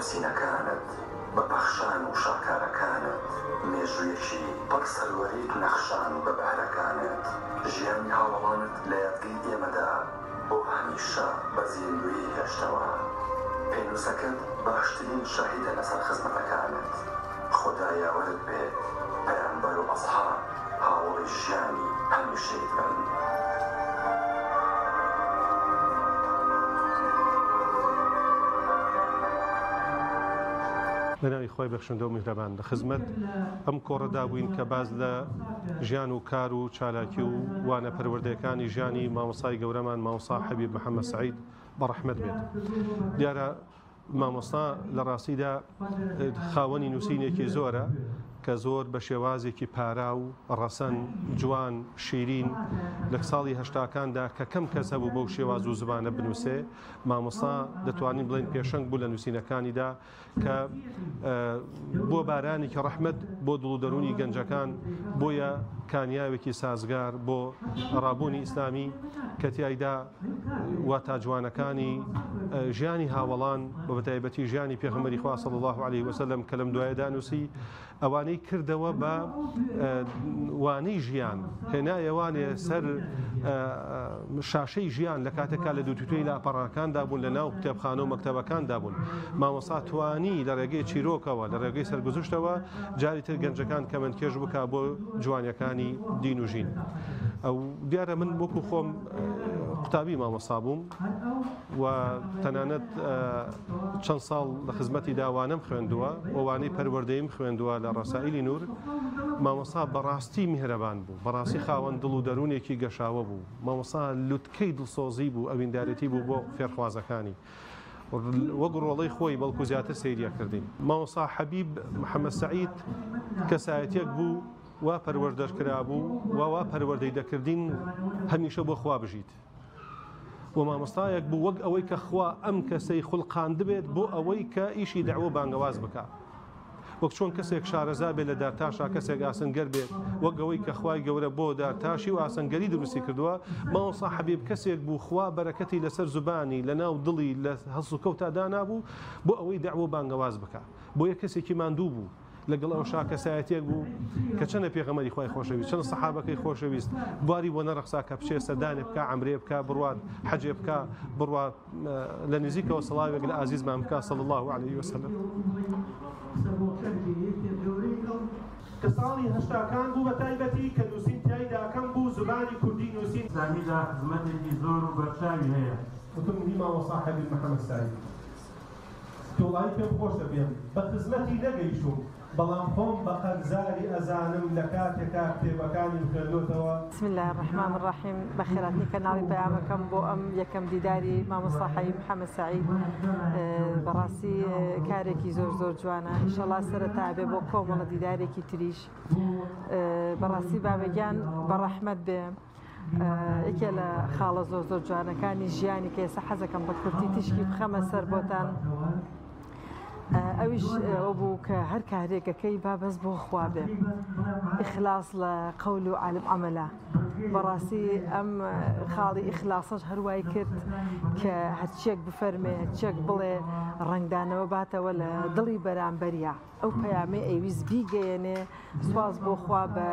نووسینەکانت، بە پەخشان و شاکارەکانت، مێژوویەکی پڕ سەروەریت نەخشاند بە بەهرەکانت، ژیانی هاوەڵانت لە یادگەی ئێمەدا بۆ هەمیشە بە زیندوویی هێشتەوە. پێنووسەکەت باشترین شاهیدە لەسەر خزمەتەکانت. خودا یاوەرت بێت، پەیامبەر و ئەسحاب هاوەڵی ژیانی هەمیشەیت بن. بە ناوی خوای بەخشندە و میهرەبان لە خزمەت ئەم کۆڕەدا بووین کە باس لە ژیان و کار و چالاکی و وانە پەروەردەیەکانی ژیانی مامۆستای گەورەمان مامۆستا حەبیب محەممەد سەعید بە ڕەحمەت بێت. دیارە مامۆستا لە ڕاستیدا خاوەنی نووسینێکی زۆرە کە زۆر بە شێوازێکی پارا و ڕەسەن جوان شیرین لە ساڵی هەشتاکاندا کە کەم کەس هەبوو بەو شێواز و زمانە بنووسێ مامۆستا دەتوانین بڵێن پێشەنگ بوو لە نووسینەکانیدا کە بۆ بارانێکی ڕەحمەت بۆ دڵ و دەروونی گەنجەکان بۆیە کانیاوێکی سازگار بۆ ڕابوونی ئیسلامی کە تیایدا واتا جوانەکانی ژیانی هاوەڵان بە بەتایبەتی ژیانی پێغەمبەری خوا صلی الله علیه وسلم کە لەم دوایەدا نووسی ئەوانەی کردەوە بە وانەی ژیان هێنایەوانێ سەر شاشەی ژیان لە کاتێکا لە دووتوێی لاپەڕەکاندا بوون لە ناو قوتابخانە و مەکتەبەکاندا بوون مامۆستا توانی لە ڕێگەی چیرۆکەوە لە ڕێگەی سەرگوزشتەوە جاری تر گەنجەکان کەمەندکێش بکا بۆ جوانیەکانی دین و ژین. ئەو دیارە من وەکو خۆم قوتابی مامۆستا بووم و تەنانەت چەند ساڵ لە خزمەتی داوانم خوێندووە و وانەی پەروەردەیم خوێندووە لە ڕەسائیلی نور مامۆستا بەڕاستی میهرەبان بوو بەڕاستی خاوەن دڵ و دەروونێکی گەشاوە بوو مامۆستا لوتکەی دڵسۆزی بوو ئەویندارێتی بوو بۆ فێرخوازەکانی وەک ڕۆڵەی خۆی بەڵکو زیاتر سەیری ئەکردین. مامۆستا حەبیب محەمەد سەعید کەسایەتیەک بوو وا پەروەردەش کرابوو و وا پەروەردەی دەکردین هەمیشە بۆ خوا بژیت و مامۆستایەک بوو وەک ئەوەی کە خوا ئەم کەسەی خولقاندبێت بۆ ئەوەی کە ئیشی دەعوە بانگەواز بکا. وەک چۆن کەسێک شارەزا بێت لە دارتاشا کەسێک ئاسنگەر بێت وەک ئەوەی کە خوای گەورە بۆ دارتاشی و ئاسنگەری دروستی کردووە مامۆستا حەبیب کەسێک بوو خوا بەرەکەتی لەسەر زوبانی لەناو دڵی لە هەڵسوکەوتا دانابوو بۆ ئەوەی دەعوە بانگەواز بکا بۆیە کەسێکی ماندوو بوو لەگەڵ ئەوشا کەسایەتیەک بوو کە چەنە پێغەمبەری خوای خۆشەویست چەند سەحابەکەی خۆشەویست بواری بۆ نەڕەخسا کە بچێ سەردانێ بکا عەمرێ بکا بڕوات حەجێ بکا بڕوات لە نزیکەوە سڵاوێک لە ئازیزمان بکا صلی اللە علیه وسلم. کە ساڵی هەشتاکان بوو بە تایبەتی کە نووسین تیایدا کەم بوو زمانی کوردی نووسین. ئیسلامیدا خزمەتێکی زۆر و بەرچاوی هەیە. وتم هی مامۆستا حەبیب محەمەد سەعید. تۆڵایی پێم خۆشە بێم بە خزمەتی نەگەیشتووم بەڵام خۆم بە قەرزاری ئەزانم لە کاتێکا کتێبەکانیم خوێندۆتەوە. بسم اللە الرحمن الرحیم بەخێرهاتنی کەناڵی پەیامەکەم بۆ ئەم یەکەم دیداری مامۆستا حەبیب محەمەد سەعید بەڕاستی کارێکی زۆر زۆر جوانە ئیشەڵا سەرەتا بێ بۆ کۆمەڵە دیدارێکی تریش بەڕاستی بابەگیان بەڕەحمەت بێ یەکێ لە خاڵە زۆر زۆر جوانەکانی ژیانی کە ئێستا حەزەکەم بە کورتی تیشکی بخەمە سەر بۆتان ئەویش ئەو بوو کە هەر کارێکەکەی با بەس بۆ خوا بێ ئیخلاص لە قەول و عالم عەمەلە بەڕاستی ئەم خاڵی ئیخلاصەش هەروای کرد کە هەرچیەک بفەرمێ هەرچیەک بڵێ ڕەنگدانەوە باتەوە لە دڵی بەرامبەریا ئەو پەیامەی ئەیویست بیگەیەنێ سوپاس بۆ خوا بە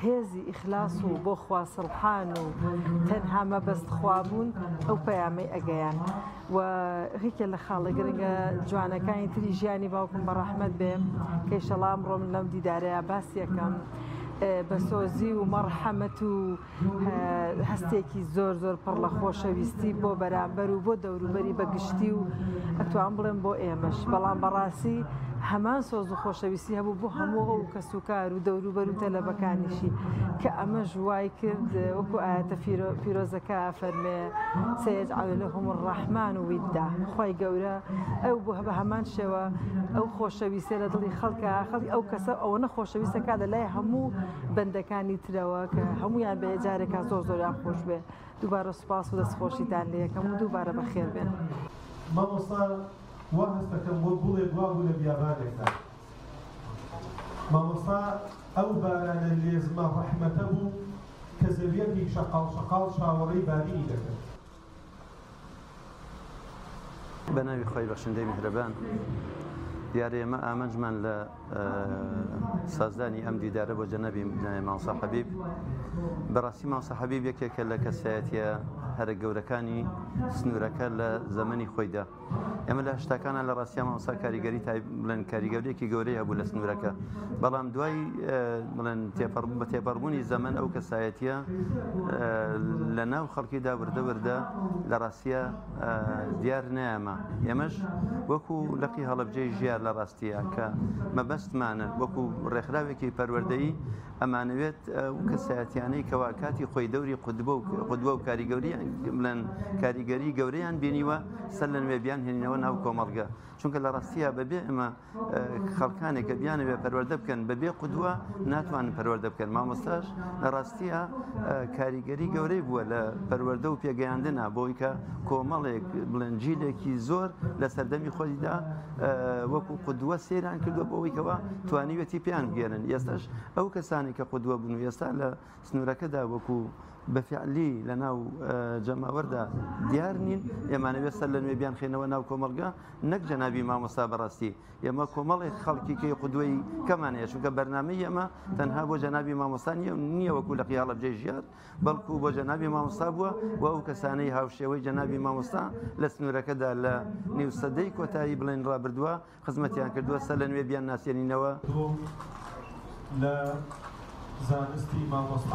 هێزی ئیخلاس و بۆ خوا سڵحان و تەنها مەبەست خوا بوون ئەو پەیامەی ئەگەیان و یەکێ لە خاڵە گرنگە جوانەکانی تری ژیانی باوکم بە ڕەحمەت بێ کە ئیشەڵا ئەمڕۆ من لەم دیدارەیا باسی ئەکەم بە سۆزی و مەڕحەمەت و هەستێکی زۆر زۆر پڕ لە خۆشەویستی بۆ بەرامبەر و بۆ دەوروبەری بە گشتی و ئەتوان بڵێم بۆ ئێمەش بەڵام بەڕاستی هەمان سۆز و خۆشەویستی هەبوو بۆ هەموو ئەو کەسوکار و دەوروبەر و تەلەبەکانیشی کە ئەمەش وای کرد وەکو ئاەتە پیرۆزەکە فەرمێ سەیجعل لهم الرحمن ودا خوای گەورە ئەو بۆ بە هەمان شێوە ئەو خۆشەویستە لە دڵی خەڵکە خەڵکی ئەو کەسە ئەوەنە خۆشەویستەکە لە لای هەموو بەندەکانی ترەوە کە هەموویان بە جارێکا زۆر زۆریان خۆش بێ دووبارە سوپاس و دەستخۆشیتان لێ یەکەم و دووبارە بەخێر بێن. مامۆستا وا هەستەکەم وەک گوڵێک وابوو لە بیابانێکدا مامۆستا ئەو بارانە لێزمە ڕەحمەتە بوو کە زەویەکی شەقاڵ شەقاڵ چاوەڕێی بارینی دەکرد. بە ناوی خوای بەخشندەی میهرەبان. دیارە ئێمە ئامانجمان لە سازدانی ئەم دیدارە بۆ جەنابی مامۆستا حەبیب، بەڕاستی مامۆستا حەبیب یەکێکە لە کەسایەتیە هەرە گەورەکانی سنوورەکە لە زەمەنی خۆیدا. ئێمە لە هەشتاکانە لە ڕاستیا مامۆستا کاریگەری تای بڵێن کاریگەریەکی گەورەی هەبوو لە سنوورەکە، بەڵام دوای بڵێن تێپەڕ بە تێپەڕبوونی زەمەن ئەو کەسایەتیە لە ناو خەڵکیدا وردە وردە لە ڕاستیە دیار نەیاما. ئێمەش وەکو لقی هەڵەبجەی ژیار لە ڕاستیە کە مەبەستمانە وەکو ڕێکخراوێکی پەروەردەیی ئەمانەوێت ئەو کەسایەتیانەی کەوا کاتی خۆی دەوری قودبە و قودوە و کاریگەریان بڵێن کاریگەری گەورەیان بینیوە سەر لە نوێ بیان هێنینەوە ناو کۆمەڵگە، چونکە لە ڕاستیە بەبێ ئەمە خەڵکانێک کە بیانەوێت پەروەردە بکەن بەبێ قودوە ناتوانن پەروەردە بکەن. مامۆستاش لە ڕاستیە کاریگەری گەورەی بووە لە پەروەردە و پێگەیاندنە بۆی کە کۆمەڵێک بڵێن جیلێکی زۆر لە سەردەمی خۆیدا وەکو قودوە سەیران کردووە بۆ ئەوەی کەوا توانیویەتی پێیان بگەێنن. ئێستاش ئەو کەسانی کە قودوە بوون و ئێستا لە سنوورەکەدا وەکو بە فعلی لە ناو جەماوەردا دیار نین، ئێمانەوێت سەر لە نوێ بیانخەینەوە ناو کۆمەڵگە، نەک جەنابی مامۆستا. بەڕاستی ئێمە کۆمەڵێک خەڵکی کەی قودوەی کەمان هەیە، چونکە بەرنامەی ئێمە تەنها بۆ جەنابی مامۆستا نییە نییە وەکو لە قیاڵەبجەی ژیار، بەڵکو بۆ جەنابی مامۆستا بووە و ئەو کەسانەی هاوشێوەی جەنابی مامۆستا لە سنوورەکەدا لە نیو سەدەی کۆتایی بڵێن ڕابردووە خزمەتیان کردووە سەر لە نوێ بیان ناسێنینەوە. لە زانستی مامۆستا.